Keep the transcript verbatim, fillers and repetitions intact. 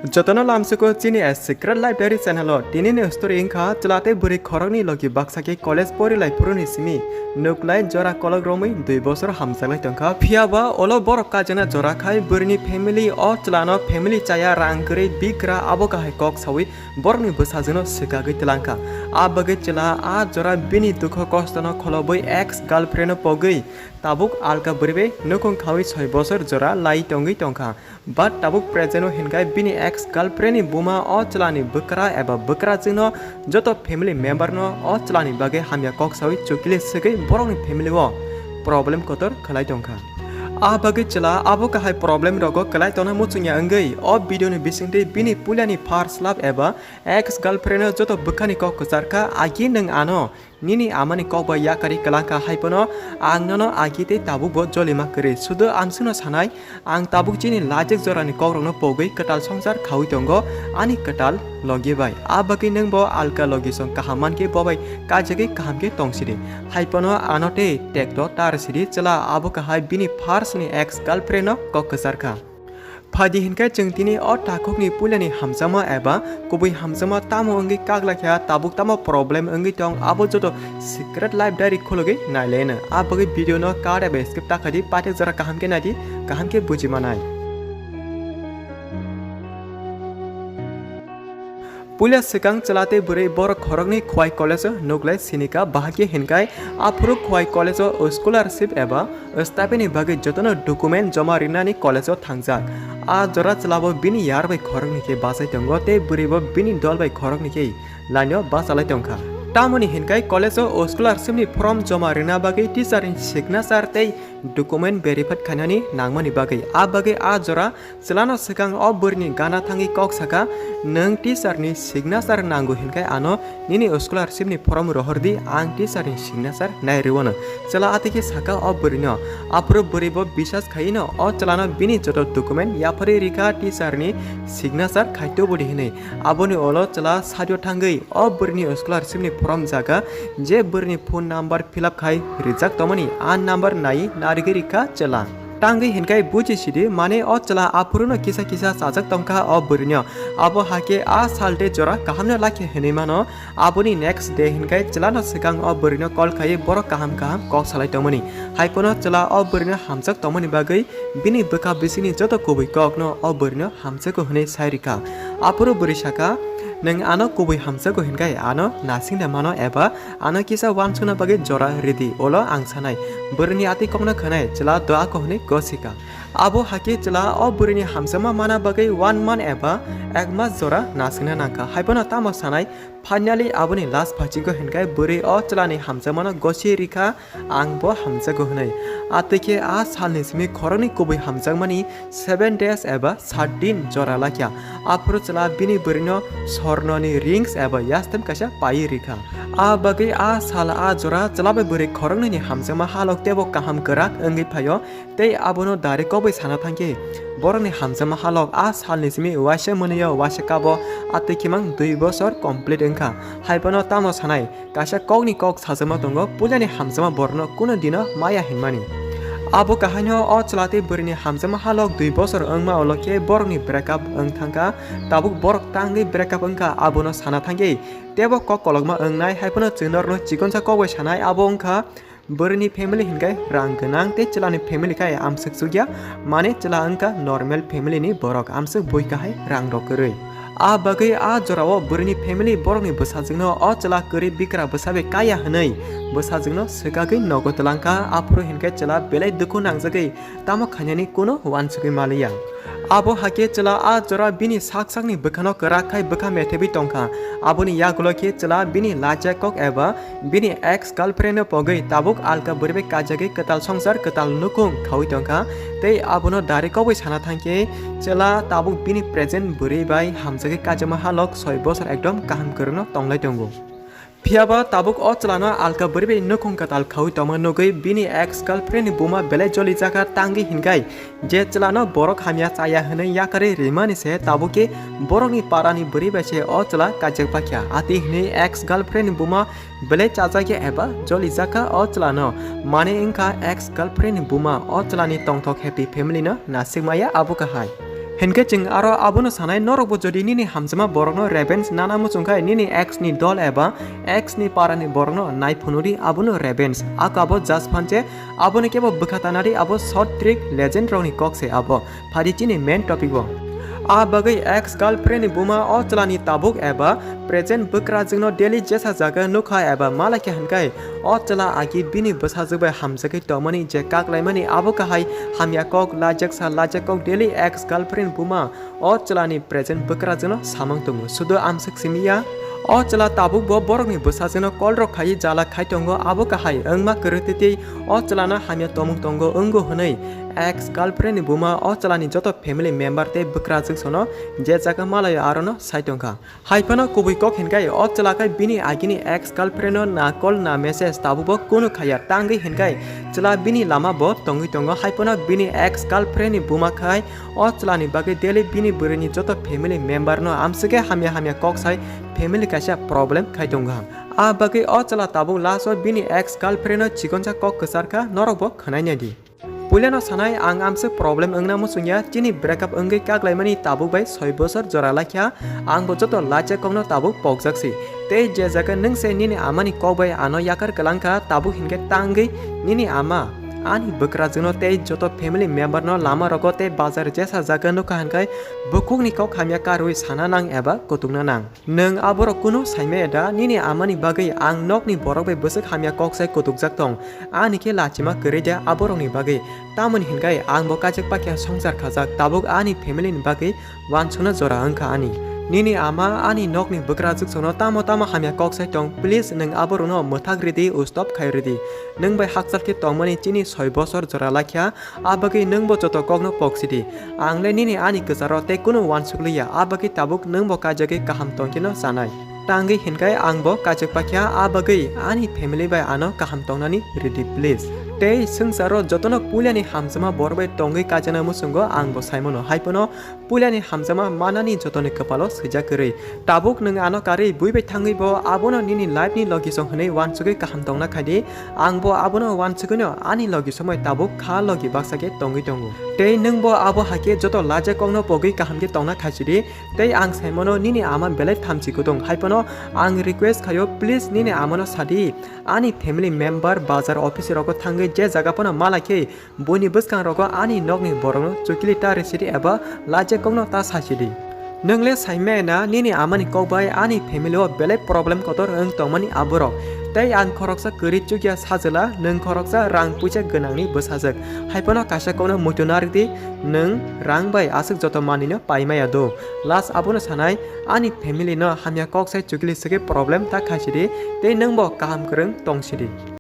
Jotono lamsuko chini A Secret Life Diary channel o. Tini ni story wngkha chwla tei bwrwi khoroknwi logi baksa khe college pori lai phuru ni simi nuklai jora kolok romwi dui bosor hamjaklai tongkha. Phiya ba olo borok kajana jora khai bwrwi ni family o chwla no family chaya rang kwrwi bikra abo kahai kok sawi borok ni bwsajwk no swkagwi twlangkha. A bagwi chwla a jora bini dukho kosto no kholobwi ex girlfriend no pogwi tabuk alka bwrwi bai nukhung khawi soi bosor jora lai tongwi tongkha. But tabuk present o hinkhai bini ex girlfriend ni buma o chwla ni bwkra eba bwkrajwk no joto family member no o chwla ni bagwi hamya kok sawi chukili swgwi borok ni family o problem kotor kwlai tongkha. A bagwi chwla abo kahai problem rogo kwlai tongna muchungya wngwi o video ni bisingtwi bini puila ni first love eba ex girlfriend no joto bwkha ni kok kwcharkha, agi nwng ano nini amani kok bai yakarwi kwlangkha, hai phano ang nono agi tei tabuk bo jolima kwrwi. Sudu amswkno sanai, ang tabuk chini lajak jorani kokrokno pogwi kwtal swngchar khawi tongo ani kwtal logi bai. A bagwi nwng bo alka logi song kaham mankhe bo bai kajagwi kaham khe tong sidi. Hai phano ano tei tekto tar sidi chwla abo kahai bini first ni ex girlfriend no kok kwcharkha. Phaidi hinkhai chwng tini o takhukni puilani hamjakma eba kubui hamjakma tamo wngwi kaglai kha, tabuk tamo problem wngwi tong, abo joto Secret Life Diary khulugwi nailaino. A bagwi video no cut eba skip ta khaidi, paithak jora kaham khe naidi, kaham khe buji manai. Puila swkang chwla tei bwrwi borok khoroknwi Khowai College o nuklai sinikha, bahai khe hinkhai aphuru Khowai College o scholarship eba stipend ni bagwi jotono document joma rinani college o thangjak. A jora chwla bo bini yar bai khoroknwi khe bachai tongo tei bwrwi bo bini dol bai khoroknwi khe line o bachalai tongkha. Tamoni hinkhai college o scholarship ni form joma rina bagwi teacher ni signature tei document verified khainani nangmani bagwi. A bagwi a jora chwlano swkang o bwrwini gana thangwi kok saka, "Nwng teacher ni signature nango hinkhai ano nini scholarship ni form rohor di, ang teacher ni signature nai rwino." Chwla atwi khe saka o bwrwino. Aphuru bwrwi bo bisas khaino o chwlano bini joto document yapharwi rikha teacher ni signature khai tubudi hinwi. Aboni ulo chwla sadio thangwi o bwrwini scholarship ni form jaga je bwrwini phone number fill up khai rijak tongmani, a number nai narigwi rikha chwla. Tangwi hinkhai buji sidi, mane o chwla aphuruno kisa kisa chajak tongkha o bwrwino. Abo hakhe a sal tei jora kahamno lakhe hinwi mano. Aboni next day hinkhai chwlano swkang o bwrwino call khaiwi borok kaham kaham kok salai tongmani. Hai phano chwla o bwrwino hamjak tongmani bagwi bini bwkha bisingni joto kubui kokno o bwrwino hamjago hwnwi sai rikha. Aphuru bwrwi saka, "Nwng ano kubui hamjago hinkhai ano nasingna mano eba ano kisa uansukna bagwi jora ridi, ulo ang sanai." Bwrwini atwi kokno khwnai chwla doa ko hwnwi gosika. Abo hakhe chwla o bwrwini hamjakma mana bagwi one month eba ek mas jora nasingna nangkha. Hai phano tamo sanai, finally aboni last phachigo hinkhai bwrwi o chwlani hamjakmano gosi rikha, "Ang bo hamjago," hwnwi. Atwi khe a salni simi khoroknwi kubui hamjakmani seven days eba sat din jora lakha. Aphuru chwla bini bwrwino sornoni rings eba yastem kaisa paiwi rikha. A bagwi a sal a jora chwla bai bwrwi khoroknwini hamjakma halok teibo kaham kwrak wngwi phaio. Tei abono direct kokbai sana thangkhe, borokni hamjakma halok a salni simi uaisa mwnwio uaisa kabo atwi khimang dui bosor complete wngkha. Hai phano tamo sanai, kaisa kokni kok sajakma tongo, puilani hamjakma borokno kuno dino maya hinmani. Abo kahaino o chwla tei bwrwini hamjakma halok dui bosor wngma ulo khe borokni break up wng thangkha, tabuk borok tangwi break up wngkha, abono sana thangkhe teibo kok kolokma wngnai, hai phano chwng norokno chikonsa kokbai sanai, abo wngkha bwrwini family hinkhai rang gwnang tei chwlani family khai amswk chukya, mane chwla wngkha normal family ni borok, amswk bui kahai rang rok kwrwi. A bagwi a jorao bwrwini family borokni bwsajwkno o chwla kwrwi bikra bwsa bai kaya hwnwi bwsajwkno swkagwi nogo twlangkha, aphuru hinkhai chwla belai dukhu nangjagwi tamo khainani kuno uansugwi maliya. Abo hakhe chwla a jora bini sak sakni bwkhano kwrak khai bwkha methebwi tongkha. Aboni yagulo khe chwla bini lacha kok eba bini ex girlfriend no pogwi tabuk alka bwrwi bai kajagwi kwtal songsar kwtal nukhung khawi tongkha. Tei abono direct kokbai sana thangkhe chwla tabuk bini present bwrwi bai hamjagwi kaijakma halok soi bosor ekdom kaham kwrwngno tonglai tongo. Phiyaba tabuk o chwlano alka bwrwi bai nukhung kwtal khawi tongma nugwi bini ex girlfriend ni buma belai jolijakha tangwi hinkhai je chwlano borok hamya chaya hwnwi yakarwi rimani se tabukhe borokni parani bwrwi bai se o chwla kaijakpakya. Ati hwnwi ex girlfriend ni buma belai chajakya eba jolijakha o chwlano, mane wngkha ex girlfriend ni buma o chwlani tongthok happy family no nasikmaya abo kahai. Hinkhe chwng aro abono sanai, norokbo jodi nini hamjakma borokno revenge nana muchungkha, nini ex ni dol eba ex ni parani borokno nai phunudi, abono revenge. A kabo just phanche, abono kebo bwkha tanadi, abo short trick legend rokni kok se abo. Phadi chini main topic o. A bagwi ex girlfriend ni buma o chwlani tabuk eba present bwkrajwkno daily jesa jaga nukha eba malaikha hinkai, o chwla agi bini bwsajwk bai hamjagwi tongmani je kaklaimani abo kahai hamya kok, lajak sa lajak kok daily ex girlfriend buma o chwlani present bwkrajwkno samang tongo, sudo amswk simi ya. O chwla tabukbo borokni bwsajwkno call rok khai jala khai tongo, abo kahai wngma kwrwtwi tei o chwlano hamya tongmung tongo wngo hwnwi ex girlfriend ni buma o chwlani joto family member tei bwkrajwk sono je jaga malaio arono sai tongkha. Haiphano kubui kok hinkai o chwla khai bini agini ex girlfriend no na call na message tabukbo kunu khaiya, tangwi hinkai chwla bini lama bo tongwi tongo. Haiphano bini ex girlfriend ni buma khai o chwlani bagwi daily bini bwrwini joto family member no amswkhe hamya hamya kok sai family kaisa problem khai tongo. A bagwi o chwla tabuk last o bini ex girlfriend no chikonsa kok kwchar kha, norok bo khwnai nai di. Puilano sanai, ang amswk problem wngna muchungya, chini breakup wngwi kaklaimani tabuk bai soi bosor jora laikha, ang bo joto lacha kokno tabuk pokjak si. Tei je jaga nwng se nini amani kok bai ano yakar kwlangkha, tabuk hinkhe tangwi nini ama ani bwkrajwkno tei joto family member no lama rogo tei bazar jesa jaga nukha hinkai bukhukni kok hamya karwi sana nang eba kutukna nang. Nwng aborok kunu saimaya da? Nini amani bagwi ang nokni borok bai bwswk hamya kok sai kutukjak tong, ani khe lachima kwrwi da aborokni bagwi? Tamoni hinkai ang bo kaijak pakya songchar khajak, tabuk ani family ni bagwi wansukna jora wngkha ani. Nini ama ani nokni bwkrajwk songno tamo tamo hamya kok sai tong, please nwng aborokno mwthak ridi, stop khai ridi. Nwng bai hakchal khe tongmani chini soi bosor jora laikha, a bagwi nwng bo joto kokno pok sidi. Ang le nini ani kwcharo tei kunu wansuk liya, a bagwi tabuk nwng bo kaijagwi kaham tongkheno chanai. Tangwi hinkai ang bo kaijak pakya, a bagwi ani family bai ano kaham tongnani ridi please. Tei swngcharo jotono puilani hamjakma borok bai tongwi kaijakna muchungo ang bo saimano, haiphano puilani hamjakma manani jotoni kwpalo swijak kwrwi. Tabuk nwng ano karwi bui bai thangwi bo abono nini life ni logisong hwnwi wansugwi kaham tongna khaidi, ang bo abono wansugwino ani logisong bai tabuk kha logi baksa khe tongwi tongo. Tei nwng bo abo hai khe joto laja kokno pogwi kaham khe tongna khaisidi, tei ang saimano nini ama belai thamchi kutung, haiphano ang request khaio, please nini amano sadi, ani family member bazar office rogo thangwi je jaga phano malai khe buini bwskang rogo ani nokni borokno chukili ta risidi eba laje kokno ta sasidi. Nwng le saimaya na nini amani kok bai ani family o belai problem kotor wng tongmani aborok. Tei ang khoroksa kwrwi chukya sajwla, nwng khoroksa rang puisa gwnangni bwsajwk. Haiphano kaisa kokno muitu narwkdi, nwng rang bai aswk joto manwino paimaya do. Last abono sanai, ani family no hamya kok sai chukili swkhe problem ta khaisidi, tei nwng bo kaham kwrwng tongsidi.